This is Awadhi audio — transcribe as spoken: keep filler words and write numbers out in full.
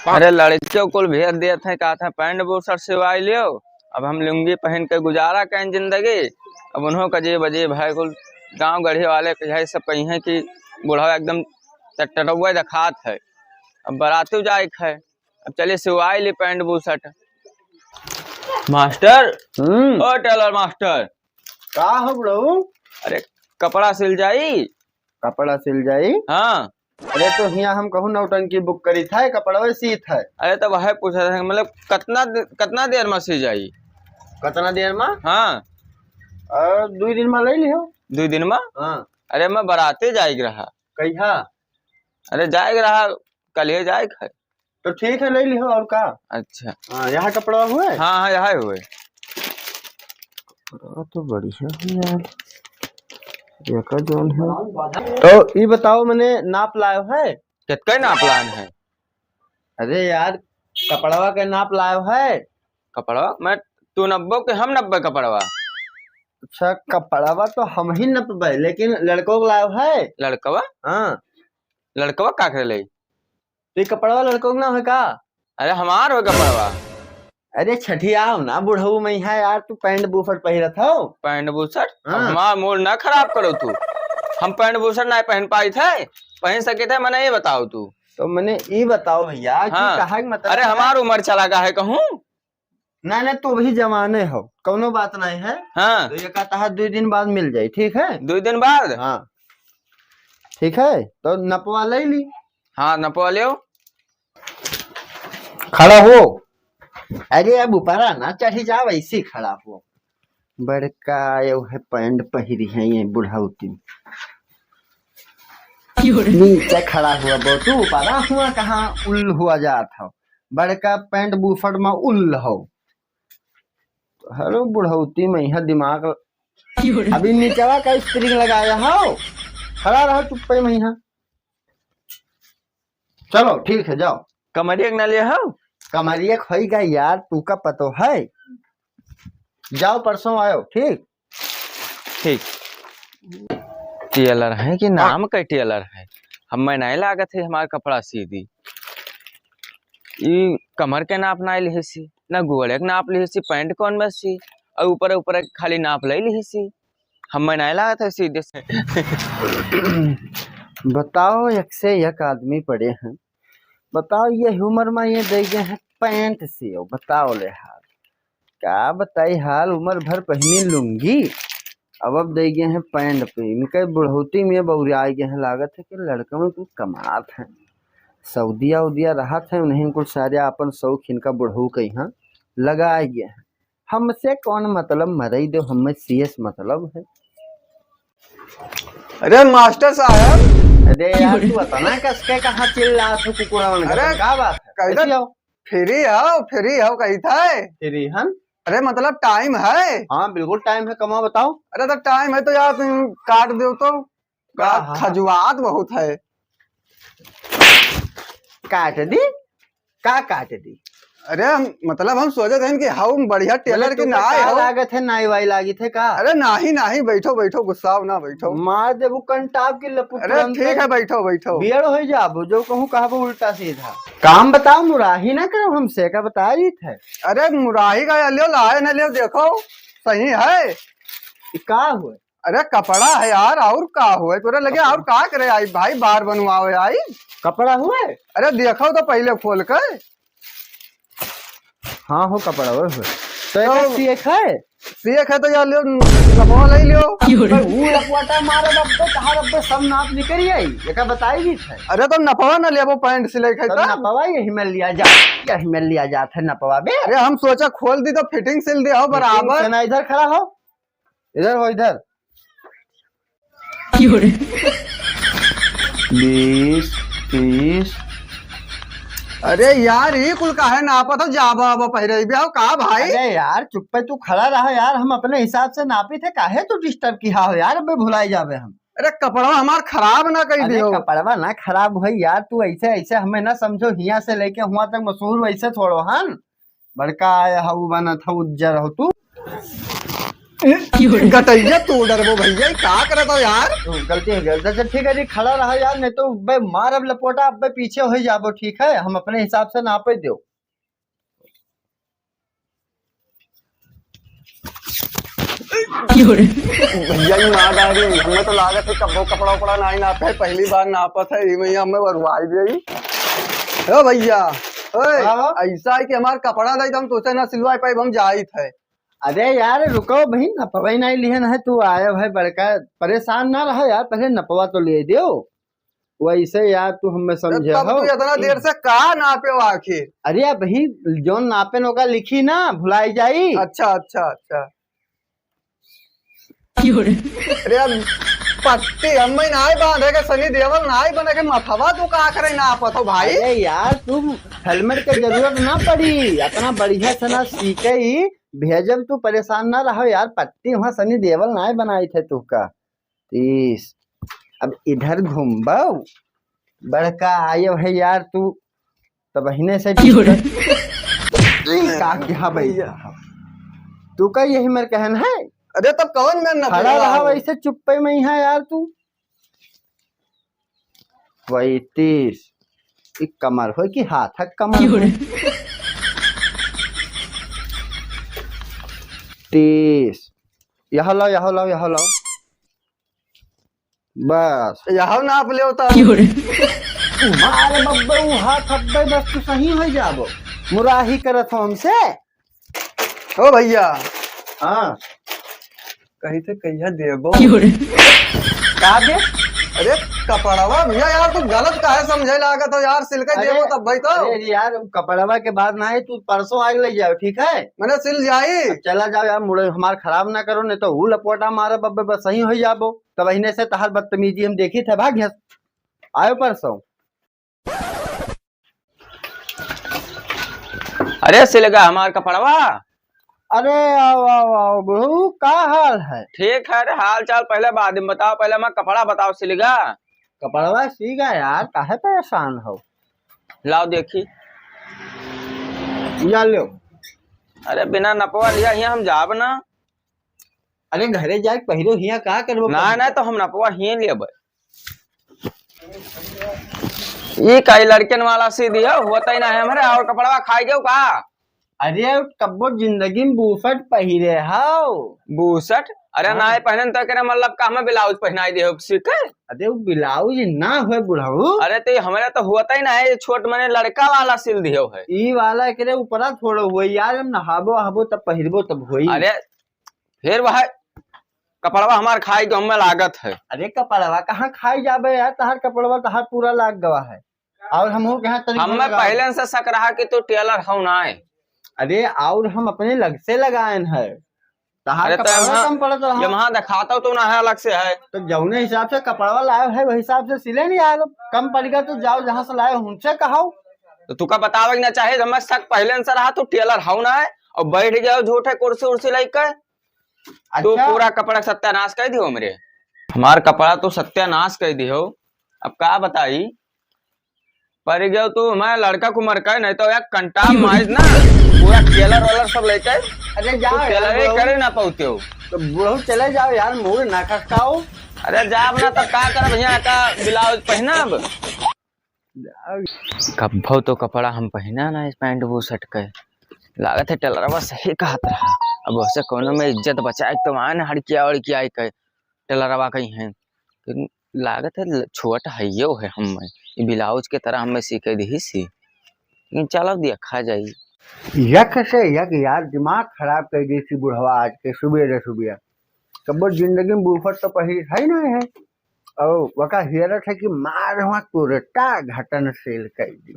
अरे लड़कियों कुल भेज देत हैं, कहत हैं पैंट बुशर्ट सिवाई लियो। अब हम लुंगी पहन के गुजारा करें जिंदगी। अब उन्हों का जे बजे भाई कुल गाँव गढ़ी वाले के यही सब कही हैं कि बुढ़वा एकदम टटटटुआ दिखात है। अब बराती जाए के है, अब चलिए सिवाई ली पैंट बुशर्ट। मास्टर, हम्म। ओ टेलर मास्टर। का हो बुढ़ऊ? अरे कपड़ा सिल जाई? कपड़ा सिल जाई? हाँ। अरे तो हियाँ हम कहूँ नौटंकी बुक करी था, कपड़वे सीत है। अरे तो वह पूछा था, मतलब कितना दे-, कितना देर में सी जाई? कितना देर में? हाँ। और दुई दिन में ले लिहो। दुई दिन में? हाँ। अरे मैं बराते जाए के रहा। कहिया? अरे जाए के रहा, कल ही जाए के है। तो ठीक है, ले लिहो और का। अच्छा। हाँ, यहाँ कपड़ा हुए? हाँ, हाँ, यहाँ हुए। कपड़ा तो बढ़िया है यार। एकर जौन है। तो ई बताओ, मने नाप लायो है? कितका नाप लान है? अरे यार, कपड़वा के नाप लायो है? कपड़वा? मैं, तू नब्बो के हम नब्बे कपड़वा? अच्छा, कपड़वा तो हम ही नपबे, लेकिन लड़को के लायो है? लड़कवा? हाँ। लड़कवा का करे ले? तो ये कपड़वा लड़कों के ना है का? अरे हमार हो कपड़वा। अरे छठियाओ ना बुढ़ऊ मइहाँ यार, तू पैंट बुशर्ट पहिरत हो। पैंट बुशर्ट? अब हाँ। हमार मूड ना खराब करो तू। हम पैंट बुशर्ट ना पहन पाई थे, पहन सके थे, मने ये बताओ तू। तो मने ई बताओ भैया कि हाँ। कहा के मतलब अरे है? हमार उम्र चला गा है कहूँ। ना, ना, तू अभी जवाने हो, कौनो बात नहीं है। हाँ। तो ये कहता है दुई दिन बाद मिल जाई, ठीक है? दुई दिन बाद? हाँ। ठीक है, तो नपवा ले ली। हाँ, नपवा लियो। खड़ा हो। अरे अब ऊपरा ना चढ़ी जाओ, ऐसे ही खड़ा हो। बड़का आयो है, पैंट पहिरी है ये बुढ़ौती। नीचे खड़ा हुआ बो, तू ऊपरा हुआ कहाँ उल्ल हुआ जात हो? बड़का पैंट बुशर्ट में उल्ल हो। हेलो बुढ़ौती मइहाँ दिमाग। अभी नीचवा का स्प्रिंग लगाया हो, खड़ा रहो चुप्पे मइहाँ। चलो ठीक है, जाओ। कमरिया के ना ले हो? कमरिया खोई गई यार, तू का पतो है? जाओ परसों आयो, ठीक? ठीक। टेलर है कि नाम का टेलर है? हमें नहीं लागत है हमार कपड़ा सी दी। ई कमर के नाप ना लिहिसी, ना गोड़े के नाप लिहिसी, पैंट कौन में सी, और ऊपर ऊपर खाली नाप ले लिहिसी। हमें नहीं लागत है सीधे से। बताओ, एक से एक आदमी पड़े हैं। बताओ, ये उम्र में ये दे गए हैं पैंट सियो। बताओ ले हाल, का बताई हाल, उम्र भर पहनी लुंगी, अब अब दे गए हैं पैंट पे। इनके बुढ़ौती में बौरिया गए हैं, लागत है कि लड़का में कुछ कमात हैं, सऊदिया उदिया रहत हैं, उन्हें कुल सारे अपन शौक इनका बुढ़ऊ के यहाँ लगाए गए हैं। हमसे कौन मतलब, मरई दो, हमें सीएस मतलब है। अरे मास्टर साहब। अरे यार, तू अतना कस के कहाँ चिल्लात हो कुकुरवन का? अरे, का बात है? कैसे कैसे हो? फ्री हो, फ्री हो कही था। फ्री हन? अरे मतलब टाइम है? हाँ, बिल्कुल टाइम है, कमा बताओ। अरे तो टाइम है तो यार तुम काट दो तो। का हाँ, हाँ। खजुआत बहुत है। काट दी? का काट दी? अरे हम, मतलब हम सोचत हन कि हम बढ़िया टेलर मतलब की तू ना का आए हो। लागत है, नाई वाई लागित है का? अरे नाही, नाही, बैठो, बैठो, गुस्साओ ना, बैठो। मार देबू कंटाप की लपुट अरे तुरंत। ठीक है, बैठो, बैठो। बियड़ हो जाबो, जो कहूँ कहबो उल्टा सीधा। काम बताओ, मुराही ना करो हमसे, का बताई थे? अरे मुराही का लियो, लाए ना लियो, देखो सही है। ई का हुए? अरे कपड़ा है यार, और का हुए? तोरे लगे कपड़ा। और का करे आई भाई, बार बनवावे आई। कपड़ा हुए? अरे देखो तो पहले खोल के। हाँ हो, कपड़ा हुए, हुए। तो तो एक सीख है? सीख है तो यार लियो, नपवा ले लियो। क्यों रे? भाई, वो लपवाटा मारे रब्बे, कहाँ रब्बे सब नाप निकल आई। एका बताई भी है। अरे तो नपवा ना लेबो, पैंट सिलाई खाई तो तो। नपवा यही में लिया जा, यही में लिया जात है नपवा बे। अरे हम सोचा खोल दी तो फिटिंग सिल दे हो बराबर। से ना इधर खड़ा हो, इधर हो, इधर। क्यों रे? बीस, तीस। अरे यार, ये कुल काहे नापत हो? जाबा आबा पहिरे बे हो का भाई? अरे यार, चुप्पे तू खड़ा रहा यार, हम अपने हिसाब से नापी थे, काहे तू डिस्टर्ब किया हो यार, अबे भुलाई जाबे हम। अरे कपड़ा हमार खराब ना कई अरे दियो। कपड़वा ना खराब होई यार, तू ऐसे, ऐसे हमें ना समझो, हिया से लेके हुआ तक मशहूर वैसे थोड़ो हन। बड़का आया हऊ बनत हऊ उज्जर हो तू। गटैया तू डरबो भैया, ई का करत हो यार? गलती हो गया। अच्छा, ठीक है जी, खड़ा रहा यार, नहीं तो बे मार अब लपोटा, अब बे पीछे हो जाबो, ठीक है? हम अपने हिसाब से नापे दो। भैया, ई ना डारी, हमें तो लागत है कब्बो कपड़ा उपड़ा नाई नापे है, पहली बार नापत है, ई में हमें बरुआई दे। ओ भैया, ओए, हाँ? ऐसा है कि हमार कपड़ा नहीं तो हम तोसे ना सिलवाए पाइब, हम जाइत है। अरे यार, रुको भाई, नपवा ही नहीं लिहन है, तू आया भाई बड़का, परेशान ना रहो यार, पहले नपवा तो ले दो। वैसे यार, तू हमें अरे समझे तब हो। तू इतना देर से का नापे हो आखिर? अरे अब ही जौन नापे न ओका लिखी ना, भुलाई जाई। अच्छा, अच्छा, अच्छा। अरे अब पट्टी हमें नाई बांधे के, सनी देवल नाई बने के, मथवा तू का करे नापत हो भाई? अरे यार, तू हेलमेट के जरूरत ना पड़ी, अपना बढ़िया से ना सीखे ही भेजब, तू परेशान ना रहो यार। पट्टी वहाँ सनी देवल नाई बनाई थे तू का। तीस। अब इधर घूमबो, बड़का आयो है यार तू, तब बहिने से क्यों रे? का क्या भैया? तू का यही मेर कहन है? अरे तब कौन मेर न खड़ा रहा वैसे चुप्पे में यहाँ यार तू। पैंतीस। ई कमर हो कि हाथ है कमर हो? तीस। यह लाओ, यह लाओ, यह लाओ। बस। यह नाप ले होता। मार बब्बे, उ हाथ अब्बे, बस तू सही हो जाबो। मुराही करत हो हमसे। ओ भैया। हाँ। कही थे कहिया देबो? का दे? अरे कपड़वा भैया यार, तू गलत काहे समझे लागत हो यार, सिल के अरे, देबो तब भाई तो। अरे यार, कपड़वा के बात ना है, तू परसों आके ले जाओ, ठीक है? मैंने सिल जाई। अब चला जाओ यार, मुड़े हमार खराब ना करो, नहीं तो ऊ लपोटा मारे बब्बे बस सही हो जाबो। तब अहिने से तहार बदतमीजी हम देखी थे, भाग यहाँ। आयो परसों। अरे सिलगा हमार कपड़वा। अरे आओ, आओ, आओ, बहू, का हाल है? ठीक है, अरे हाल चाल पहले बाद में बताओ, पहले हमार कपड़ा बताओ सिलगा। कपड़वा सीगा यार, काहे परेशान हो? लाओ देखी। या लो। अरे बिना नपवा लिया हियाँ हम जाब ना। अरे घरे जाके पहिरो, हियाँ का करबो ना, पहन ना, के? तो हम नपवा हियाँ लेबे। ई का, ई लड़कन वाला सी दियो, होता ही ना है हमरे, और कपड़वा खाई जाओ का? अरे, कब्बो जिंदगी में बूसट पहिरे हौ। बूसट? अरे हाँ। ना, ये पहनन तो करे, मतलब, का हमें ब्लाउज पहनाई दे हो, सीखे? अरे, वो ब्लाउज ना होए बुढ़ऊ। अरे, तो ये हमारे तो होता ही ना है, ये छोट मने लड़का वाला सिल दियो है। ई वाला एकरे ऊपरा थोड़ो होए यार, हम नहाबो, वहाबो, तब पहिरबो, तब होई। अरे, फिर वह कपड़वा हमार खाई के हमें लागत है। अरे, कपड़वा कहाँ खाई जाबे यार, तहार कपड़वा तहार पूरा लाग गवा है। और हम हो गया तरीका हमें लगाओ। पहले से शक रहा कि तू टेलर हो ना है। अरे, और हम अपने लग से लगाएन है। तहार अरे, तो कपड़वा यहाँ, कम पड़त रहा। जब वहाँ दिखाता हूँ तो ना है, अलग से है। तो जौने हिसाब से कपड़वा लाए है, वही हिसाब से सिले नहीं यार। कम पड़ गया तो जाओ जहाँ से लाए, उनसे कहाओ। तो तुका बतावे के ना चाहे, हमें शक पहले से रहा, तू टेलर हो ना है, और बैठ गया झूठे कुर्सी उर्सी लेके। तू अच्छा। पूरा कपड़ा सत्यानाश कर दियो हमरे। हमार कपड़ा तू सत्यानाश कर दियो। अब का बताई? पड़ गयो तू हमारे लड़का को मर कर, नहीं तो यार कंटाम माइज ना, पूरा टेलर वेलर सब लेके अरे जाओ तू यार, टेलर ही बुढ़ऊ। करे ना पाते हो। तो बुढ़ऊ चले जाओ यार, मूड ना खसकाओ। अरे जाब ना तब का करब, यहाँ का ब्लाउज पहनब? कब्बो तो कपड़ा हम पहिना ना इस पैंट बूसट के। लागत है टेलरवा सही कहत रहा। अब वैसे कोनो में इज्जत बचाए के तो आए ना हड़किया उड़किया के टेलरवा कहीं है। लेकिन लागत है ल-, छोट हइयो है हमें। ई ब्लाउज के तरह हमें सीखे दिही सी। लेकिन चलब दिया खा जाई। यक से यक यार दिमाग खराब कर दी थी बुढ़वा आज के सुबेरे सुबेरे। कब्बो जिंदगी में बूफर तो पहिर है ना है। और वका हियरत है कि मार हुआ कुर्ता घटन सेल कर दी।